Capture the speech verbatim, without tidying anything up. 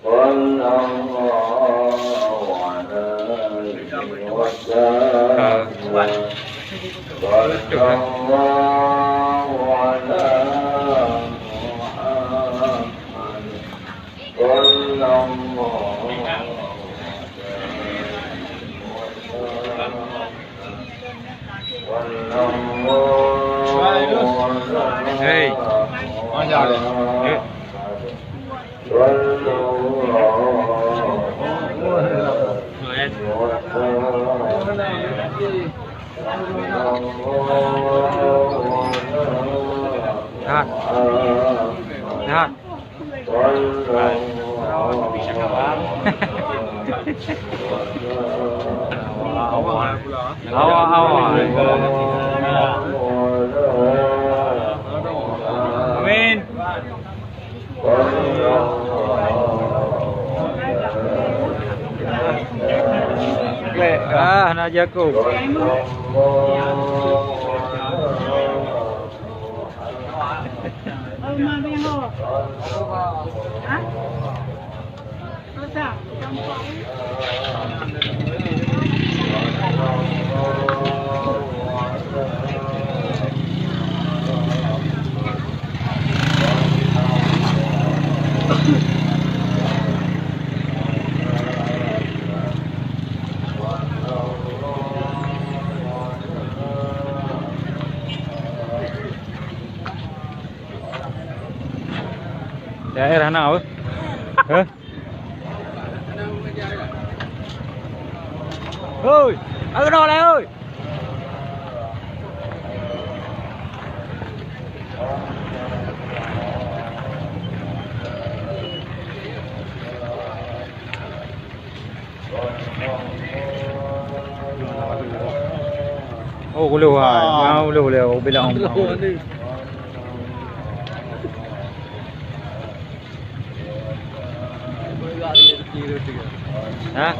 Sallallahu alaihi wasallam. Sallallahu ala Muhammad. Sallallahu alaihi wasallam. Hei. Yuk. Sehat. Sehat. Awak, awak. Amin. Ah, na jaku. Daerah na, eh? Hah? Hoi, ayo dah lah, hoi. Oh, uleh, wah. Ah, uleh, uleh. Oh, bilang. Ha?